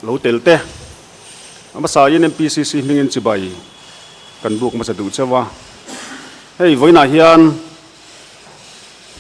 Lo tel te. A hmasa in MPCC hmingin chibai kan buk hmasa duh chauh a. Hei vawiinah hian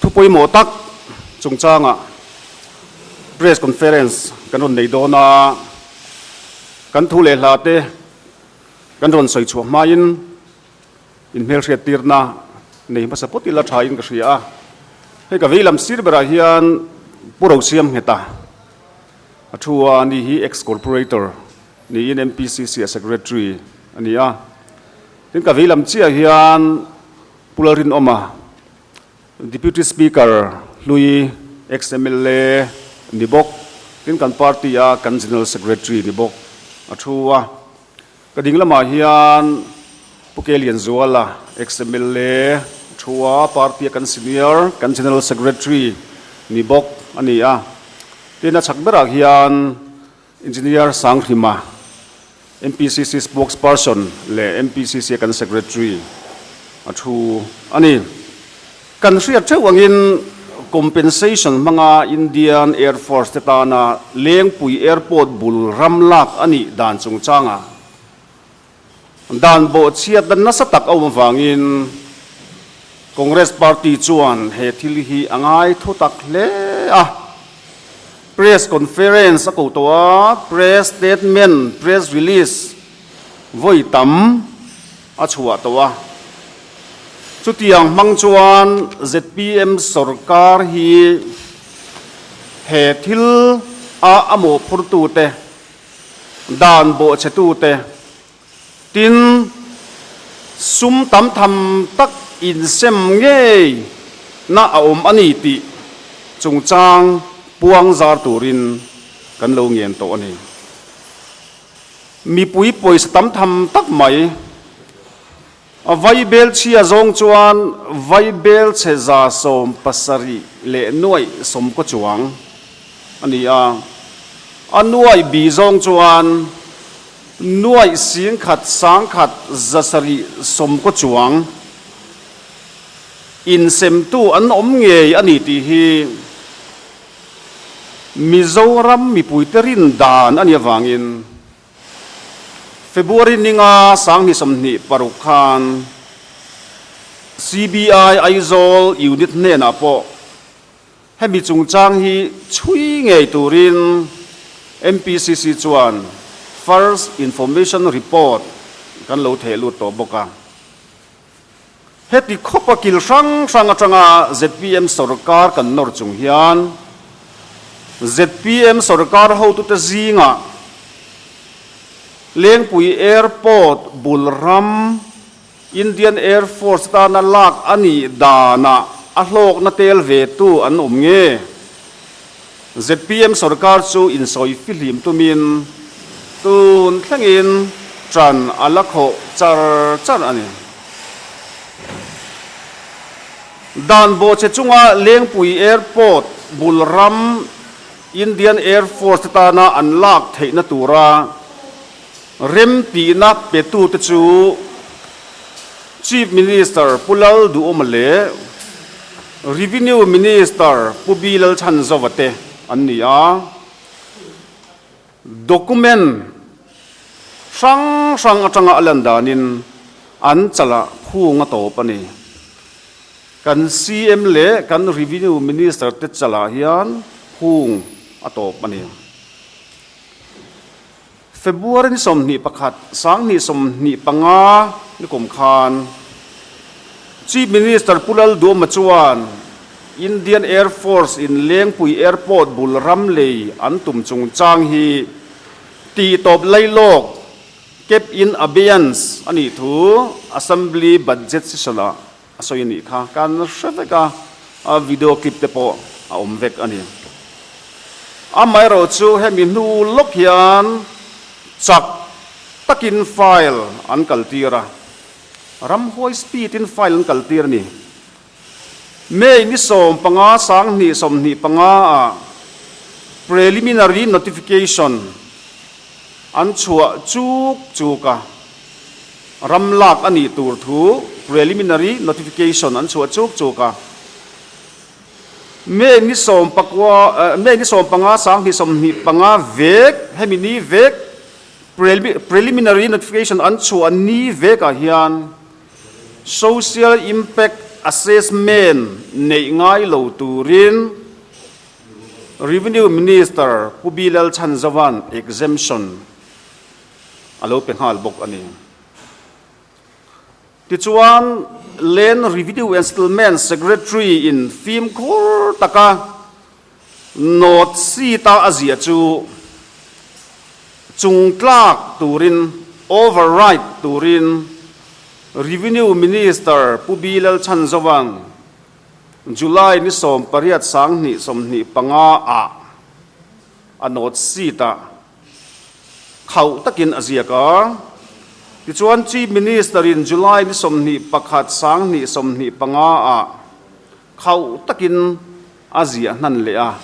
thu pawimawh tak chungchangah press conference kan rawn nei dawn a, kan thu leh hla te kan rawn sawi chhuah hmain inhmelhriat tirna nei hmasa pawt ila tha in ka hria a. Hei ka veilam sir berah hian Pu Rosiam Ngheta A thu a, ani hi ex-corporator niin MPCC a secretary a ni a. Tin, ka vei lam chiah hian Pu Lalrinawma, Deputy Speaker hlui, ex-MLA ni bawk, tin kan party a kan General Secretary ni bawk a thu a. Ka ding lamah hian Pu Ke Lianzuala, ex-MLA, a thu a, party a kan senior, kan General Secretary ni bawk a ni a. Tin, a chhak berah hian Engineer Sanghrima, MPCC spokesperson leh MPCC a kan Secretary a thu a ni. Kan hriat theuh angin compensation hmanga Indian Air Force te tana Lengpui Airport bul ram lak a nih dan chungchanga dan bawhchhiatna nasa tak a awm avangin Congress Party chuan he thil hi a ngai thu tak hle a. Press conference a ko tawh a, press statement, press release vawi tam a chhuah tawh a. Chutiang hmang chuan zpm sorkar hi he thil a a mawhphurtute, dan bawhchhetute, tin sum tam tham tak insem ngei na a awm a ni tih chungchang puang zar turin kan lo ngen tawh a ni. Mipui pawisa tam tham tak mai. A vaibel chhia zawng chuan vaibel chhe 700 leh nuaih sawm kaw chuang a ni a. A nuaih bi zawng chuan nuaih singkhat sangkhat 700 sawm kaw chuang insemtu an awm ngei a ni tih hi Mizoram mipuite rin dan a nih avangin February ninga 2026 khan CBI Aizawl Unit hnenah pawh hemi chungchang hi chhui ngei turin MPCC chuan First Information Report kan lo theh lut tawh bawk a. Heti khawpa kil hrang hrang atanga zpm sorkar kan nawr chung hian zpm sorkar hotute zingah Lengpui Airport bul ram Indian Air Force tana lak a nih danah a hlawkna tel ve tu an awm nge? Zpm sorkar chu insawi fihlim tumin tun thlengin ṭan a la khawh char char a ni. Dan bawhchhe chunga Lengpui Airport bul ram Indian Air Force te tana an lak theihna tura remtihna petute chu Chief Minister Pu Lalduhawma leh Revenue Minister Pu B Lalchhanzova te an ni a. Document hrang hrang atanga a lan danin an chalah khung a tawp a ni. Kan CM leh kan Revenue Minister te chalah hian khung a tawp a ni. February ni 21, 2025 ni kum khan Chief Minister Pu Lalduama chuan Indian Air Force in Lengpui Airport bul ram lei an tum chungchang hi tihtawp lailawk, kept in abeyance, a nih thu Assembly Budget Session ah a sawi a nih kha kan hre vek a, a video clip te pawh a awm vek a ni. Amaherawh chu hemi hnu lawk hian chak takin file an kaltir a, ramhuai speed in file an kaltir a ni. May ni 15 2025 ah preliminary notification an chhuah chuk chuk a. Ram lak a nih tur thu preliminary notification an chhuah chuk chuk a. May ni sawmpakua, May ni 15 2025 vek, hemi ni vek preliminary notification an chhuah ni vekah hian Social Impact Assessment neih ngai lo turin Revenue Minister Pu Bilal Chhanzova'n exemption a lo pe nghal bawk a ni. Tichuan, Land Revenue and Settlement Secretary in fimkhur taka North Seat-a a ziah chu chungtlak turin, override turin Revenue Minister Pu Bilal Chhanzova'n July ni 18 2025 ah a North Seat-ah Khauh takin a ziak a. Tichuan Chief Minister in July ni 21 2025 ah khauh takin a ziah hnan leh a.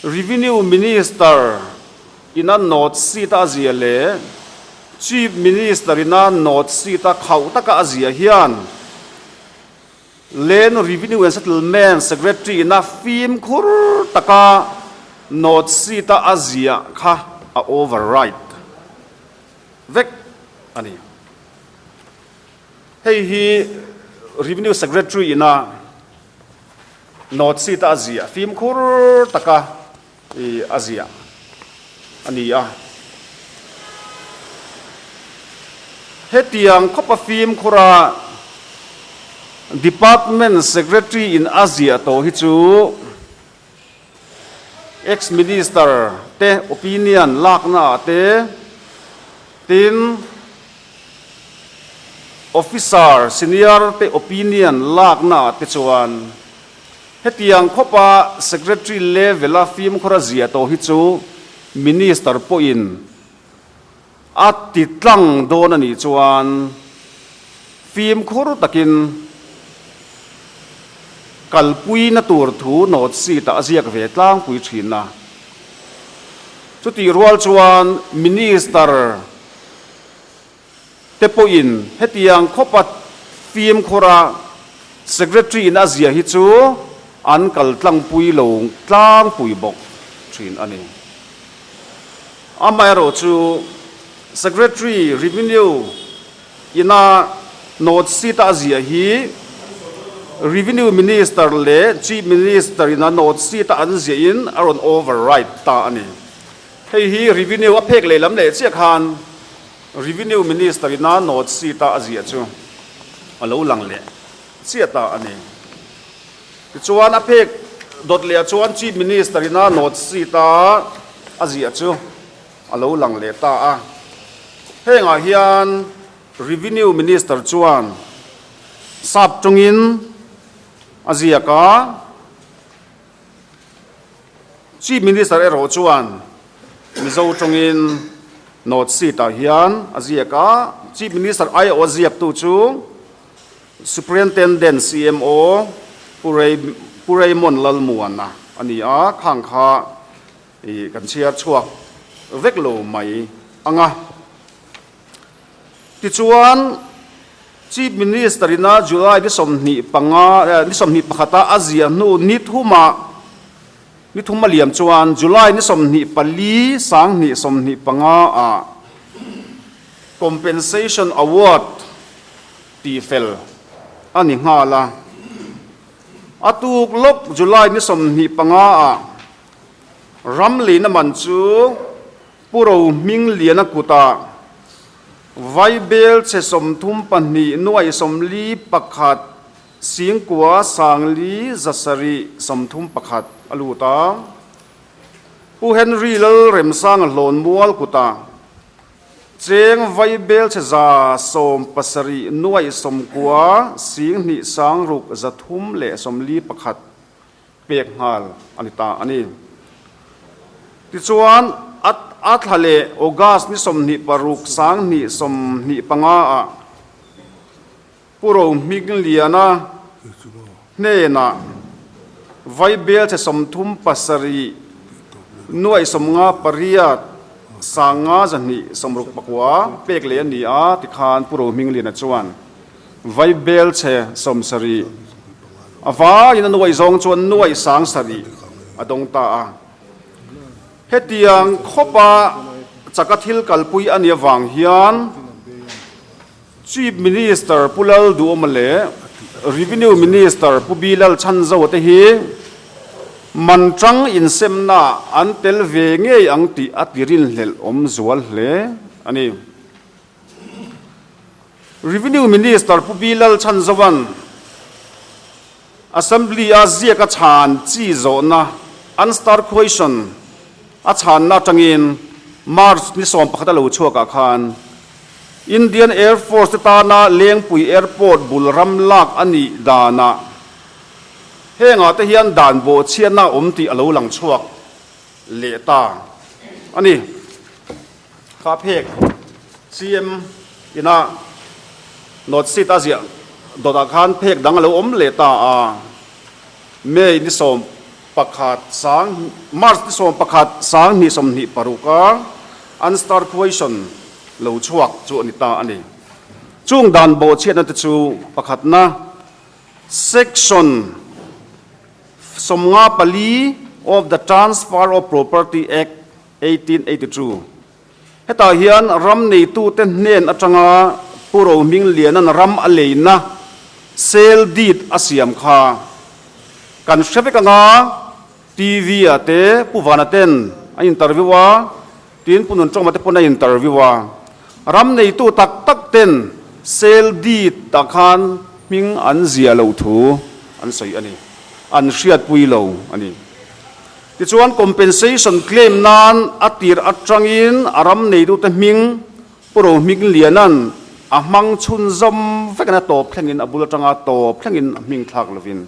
Revenue Minister in a note sheet a ziah leh Chief Minister in a note sheet a khauh taka a ziah hian Land Revenue and Settlement Secretary ina fimkhur taka note sheet a a ziah kha a override vek a ni. Hei hi Revenue Secretary ina note sheet a a ziah fimkhur taka a ziah a ni a. Hetiang khawpa fimkhura Department Secretary in a ziah tawh hi chu Ex-Minister te opinion lakna ah te, tin Officer Senior te opinion lakna ah te chuan Hetiang khawpa Secretary level-a fimkhur a zia tawh hi chu Minister pawhin a ti tlang dawn a nih chuan fimkhur takin kalpuina tur thu note sheet-ah a ziak ve tlangpui thin a. Chutih rual chuan Minister te pawhin hetiang khawpa fimkhura Secretary in a zia hi chu an kal tlangpui lo tlangpui bawk thin a ni. Amaherawh chu Secretary Revenue ina note sheet a zia hi Revenue Minister leh Chief Minister ina note sheet a an ziahin a rawn override ta a ni. Hei hi Revenue a phek lehlam leh chiah khan Revenue Minister ina note sheet a a ziah chu a lo lang leh chiah ta a ni. Tichuan a phek dawt leh ah chuan Chief Minister ina note sheet a a ziah chu a lo lang leh ta a. Hengah hian Revenue Minister chuan sap tawngin a ziak a. Chief Minister erawh chuan Mizo tawngin Note Sheet ah hian a ziak a, Chief Minister aiawh a ziaktu chu Superintendent CMO Pu Raymond Lalmuana a ni a, khang kha kan chhiar chhuak vek lo mai ang a. Tichuan, Chief Minister ina July ni 25 ni 21 a a ziah hnu ni thuma ni thum a liam chuan July ni 24 2025 ah Compensation Award tih fel a ni nghal a. A tuk lawk July ni 25 ah ram leina man chu Pu Rohmingliana kutah Vaibel chhe 32 nuai 41 singkua sangli zasarih 31 a lut a. Pu Henry Lalremsanga Hlawnmual kutah cheng Vaibel chhe 170 nuai 90 singhnih sangruk 341 pek nghal a ni ta a ni. Tichuan, a a thla leh August ni 26 2025 ah Pu Rohmingliana hnenah Vaibel chhe 37 nuaih 58 sanga 2 69 pek leh a ni a, tikhan Pu Rohmingliana chuan Vaibel chhe 70. A vaiin a nuaih zawng chuan nuaih sang sarih a dawng ta a. Hetiang khawpa chaka thil kalpui a nih avang hian Chief Minister Pu Lalduhawma leh Revenue Minister Pu Bilal Chhanzoa te hi man tang insemna an tel ve ngei ang tih a ti rinhlelh awm zual hle a ni. Revenue Minister Pu Bilal Chhanzoa'n Assembly-a ziaka chhan chi zawhna, unstarred question, a chhanna atangin March ni 11 a lo chhuakah khan Indian Air Force te tana Lengpui Airport bul ram lak a nih danah hengah te hian dan bawhchhiatna a awm tih a lo lang chhuak leh ta a ni. Kha phek CM ina note sheet a ziah dawtah khan phek dang a lo awm leh ta a, May ni 11 sang March ni 11 sang 26 a unstarred question lo chhuak chu a ni ta a ni. Chung dan bawhchhiatna te chu pakhatna section 54 of the Transfer of Property Act 1882. Hetah hian ram neitute hnen atanga Pu Rohmingliana'n ram a leina sale deed a siam kha kan hre vek anga TV ah te Pu Vana ten a interview a, tin Pu Nuntawma te pawn a interview a. Ram neitu tak tak ten sale deed ah khan hming an ziah loh thu an sawi a ni, an hriatpui lo a ni. Tichuan compensation claim nan a tir atangin a ram neitute hming Pu Rohmingliana'n a hmang chhunzawm vekin a tawp thlengin a bul atanga tawp thlengin a hming thlak lovin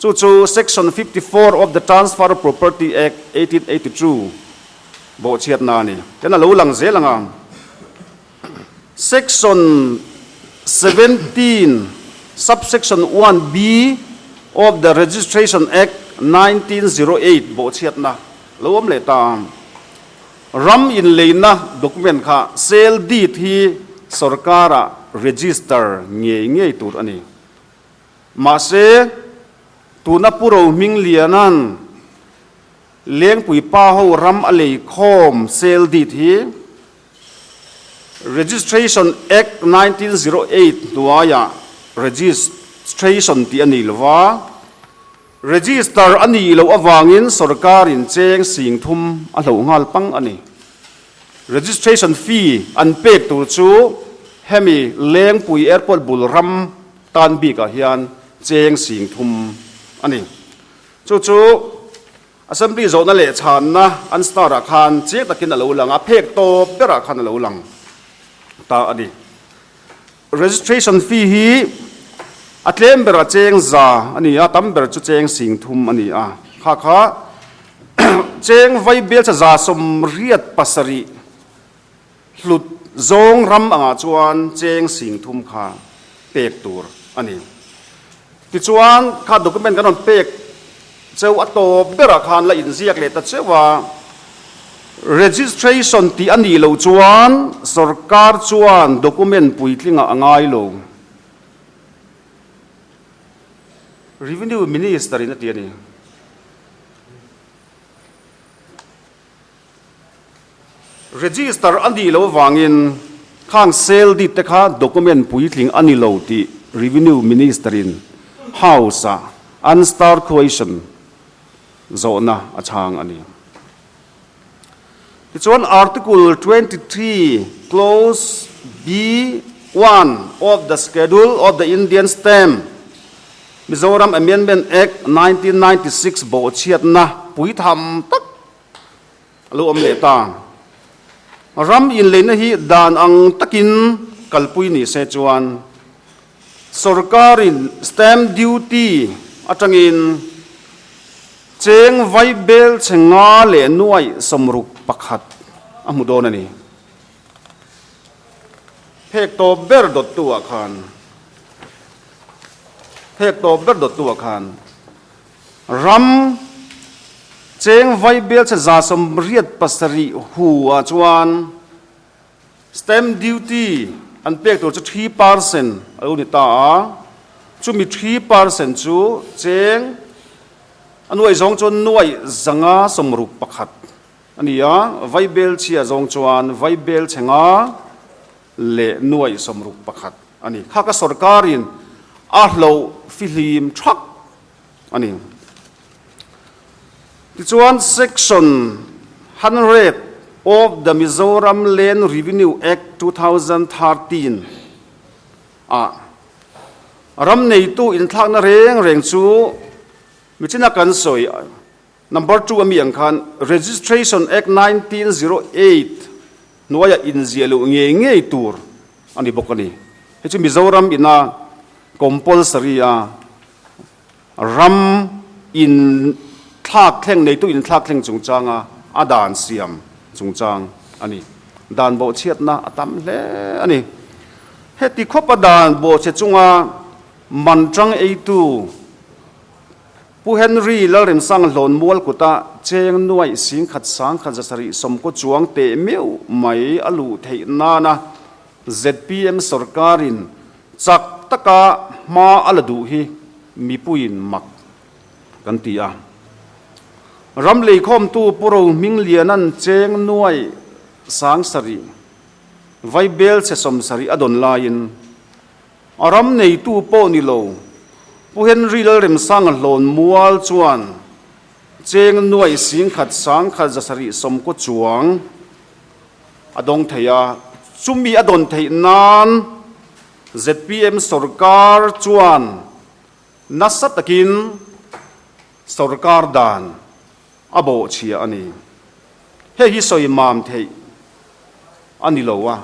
chu chu Section 54 of the Transfer of Property Act 1882 bawhchhiatna a ni. Tian a lo lang zel ang a. Section 17, Subsection 1 B of the Registration Act 1908 bawhchhiatna lo awm leh ta. Ram inleina document kha sale deed hi sorkara register ngei ngei tur a ni. Mahse, tuna Pu Rohmingliana'n Lengpui pa ho ram a lei khawm sale deed hi Registration Act 1908 hnuaiah registration tih a ni lo va, register a nih loh avangin sorkarin cheng sing thum a hloh nghal pang a ni. Registration fee an pek tur chu hemi Lengpui Airport bul ram tan bikah hian cheng sing thum a ni. Chu chu Assembly zawhna leh chhanna an star ah khan chiang takin a lo lang a, phek tawp berah khan a lo lang ta a ni. Registration fee hi a tlem berah cheng za a ni a, tam ber chu cheng sing thum a ni a. Kha kha cheng vai bialcha 87 hlut zawng ram angah chuan cheng sing thum kha pek tur a ni. Tichuan, kha document kan rawn pek cheu a tawp berah khan la inziak leh ta cheu a, registration tih a nih loh chuan sorkar chuan document puitlingah a ngai lo. Revenue Minister in a ti a ni. Register a nih loh avangin khang sale deed te kha document puitling a ni lo tih Revenue Minister in House ah unstarred question zawhna a chhang a ni. Tichuan Article 23 Clause B 1 of the Schedule of the Indian Stamp, Mizoram Amendment Act 1996 bawhchhiatna puitham tak A lo awm leh ta. Ram inleina hi dan ang takin kalpui ni se chuan sorkarin stamp duty atangin cheng vai bel chhe nga leh nuaih 61 a hmu dawn a ni. Phek tawp ber dawttu ah khan Phek tawp ber dawttu ah khan Ram cheng vai bialchhe 87 hu ah chuan stamp duty an pek tur chu 3% a lo ni ta a. Chumi 3% chu cheng a nuaih zawng chuan nuaih 561 a ni a, vaibel chhia zawng chuan vaibel chhe nga leh nuaih 61 a ni. Kha ka sorkarin a hloh fihlim thak a ni. Tichuan Section 100 of the Mizoram Land Revenue Act 2013 ah ram neitu inthlakna reng reng chu michina kan sawi number 2 ami ang khan Registration Act 1908 hnuaia inziah loh ngei ngei tur a ni bawk a ni. Hei chu Mizoram ina compulsory a ram in thlak thleng neitu in thlak thleng chungchanga a dan siam chungchang a ni. Dan bawhchhiatna a tam hle a ni. Heti khawpa dan bawhchhe chunga man tang eitu Pu Henry Lalremsang hlawn mual kuta cheng nuaih singkhat sangkhat zasarih sawmkaw chuang teh meuh mai a luh theih nana zpm sorkarin chak taka hma a la duh hi mipuiin mak kan ti a. Ram leikhawmtu Pu Rohmingliana'n cheng nuaih sangsarih vaibel chhe sawmsarih a dawn laiin A ram neitu pawh ni lo, Pu Henry Lalremsanga hlawn mual chuan cheng nuaih singkhat sangkhat zasarih sawmkaw chuang a dawng thei a, chumi a dawn theih nan zpm sorkar chuan nasa takin sorkar dan a bawhchhia a ni. Hei hi sawi mam theih a ni lo a.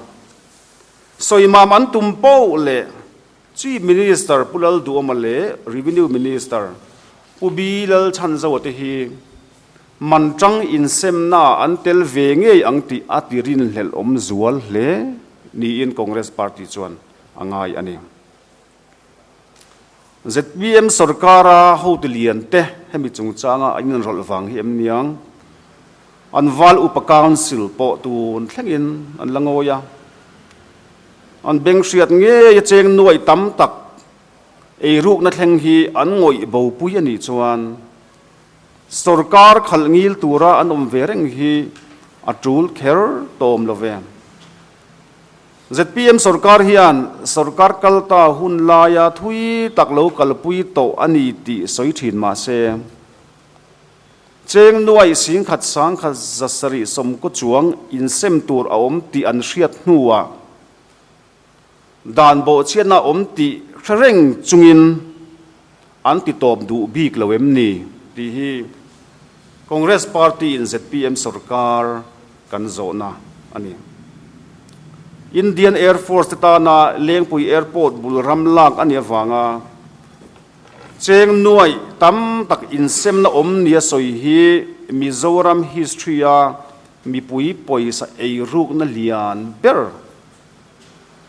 Sawimam an tum poh leh Chief Minister Pu Lalduhawma leh Revenue Minister Pu Bi Lalchhanzoa te hi man tang insemnaah an tel ve ngei ang tih a ti rinhlelh awm zual hle niin Congress Party chuan a ngai a ni. Zpm sorkara hotu lian te hemi chungchanga an inrawlh vang hi em niang? An Val Upa Council pawh tun thlengin an la ngawi a, an beng hriat ngei a cheng nuaih tam tak eirukna thleng hi an ngawih bopui a nih chuan sorkar khalh ngil tura an awm ve reng hi a tul kher tawm lo ve. Zpm sorkar hian sorkar kalta hun laia thui tak lo kalpui tawh a ni tih sawi thin mah se, Cheng nuaih singkhat sangkhat zasarih sawmkaw chuang insem tur a awm tih an hriat hnuah dan bawhchhiatna a awm tih hre reng chungin an ti tawp duh bik lo em ni tih hi Congress Party in zpm sorkar kan zawhna a ni. Indian Air Force te tana Lengpui Airport bul ram lak a nih avanga Cheng nuaih tam tak insemna awm nia sawi hi Mizoram history-a mipui pawisa eirukna lian ber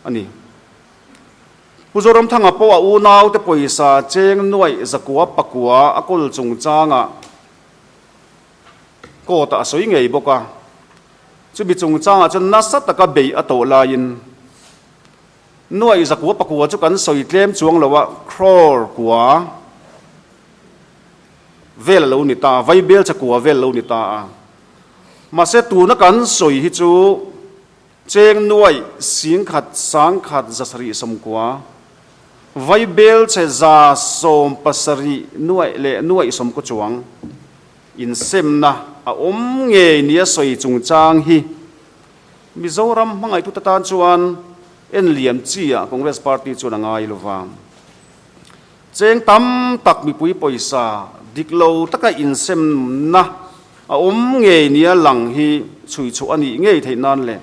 a ni. Pu Zoramthanga pawh a unaute pawisa cheng nuaih zakua pakua a kawl chungchangah court-ah a sawi ngei bawk a. Chumi chungchangah chuan nasa taka beih a tawh laiin Nuaih zakua pakua chu kan sawi tlem chuang lo a, crore kua vel a lo ni ta, vaibel chakua vel a lo ni ta a. Mahse tuna kan sawi hi chu cheng nuaih singkhat sangkhat zasarih sawmkua, vaibel che za 70 nuaih leh nuaih sawmkaw chuang insemna a awm ngei nia sawi chungchang hi Mizoram hmangaihtu tan chuan en liam chi ah Congress Party chuan a ngai lo va. Cheng tam tak mipui pawisa dik lo taka insemna a awm ngei nia lang hi chhui chhuah a nih ngei theih nan leh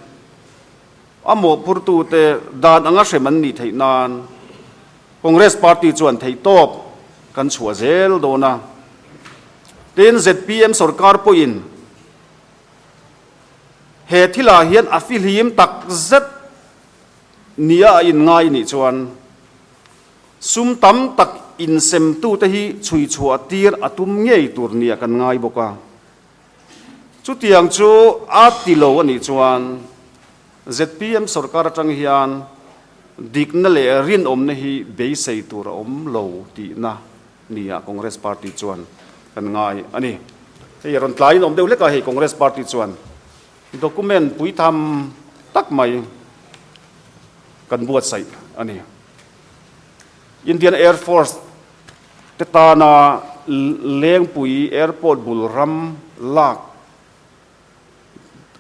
a mawhphurtute dan anga hrem an nih theih nan Congress Party chuan theihtawp kan chhuah zel dawn a. Tin, zpm sorkar pawhin He thilah hian a fihlim tak zet nia a inngai nih chuan sum tam tak insemtute hi chhui chhuah tir a tum ngei tur nia kan ngai bawk a. Chutiang chu a ti lo a nih chuan zpm sorkar atang hian. dikna leh rinawmna hi beisei tur a awm lo tihna nia Congress Party chuan kan ngai a ni. Hei rawn tlaiin awm deuh hlek a hei Congress Party chuan document puitham tak mai kan buatsaih a ni. Indian Air Force te tana Lengpui Airport bul ram lak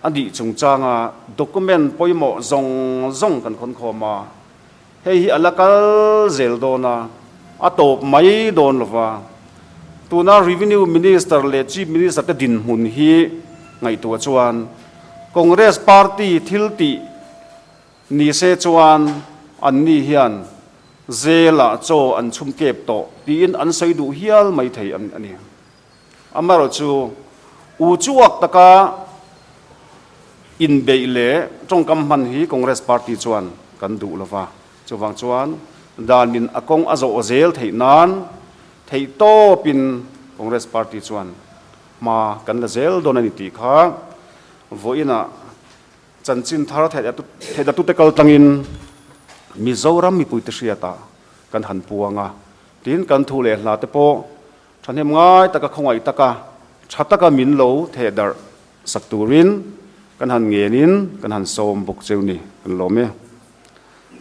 a nih chungchanga document pawimawh zawng zawng kan khawn khawm a, hei hi a la kal zel dawn a, a tawp mai dawn lo va. Tuna Revenue Minister leh Chief Minister te dinhmun hi ngaihtuah chuan Congress Party thil tih ni se chuan anni hian zelah chaw an chhum kep tawh tiin an sawi duh hial mai thei a ni. Amaherawhchu, u chuak taka inbeih leh tawngkam hman hi Congress Party chuan kan duh lo va. Chuvang chuan danin a kawng a zawh zel theih nan theihtawpin Congress Party chuan hma kan la zel dawn a ni tih kha vawiinah chanchin thar theihtute kal tlangin Mizoram mipuite hriatah kan han puang a. Tin, kan thu leh hla te pawh Thahnem ngai taka khawngaih taka tha taka min lo theh darh sak turin kan han ngenin kan han sawm bawk cheu ni kan lawm e.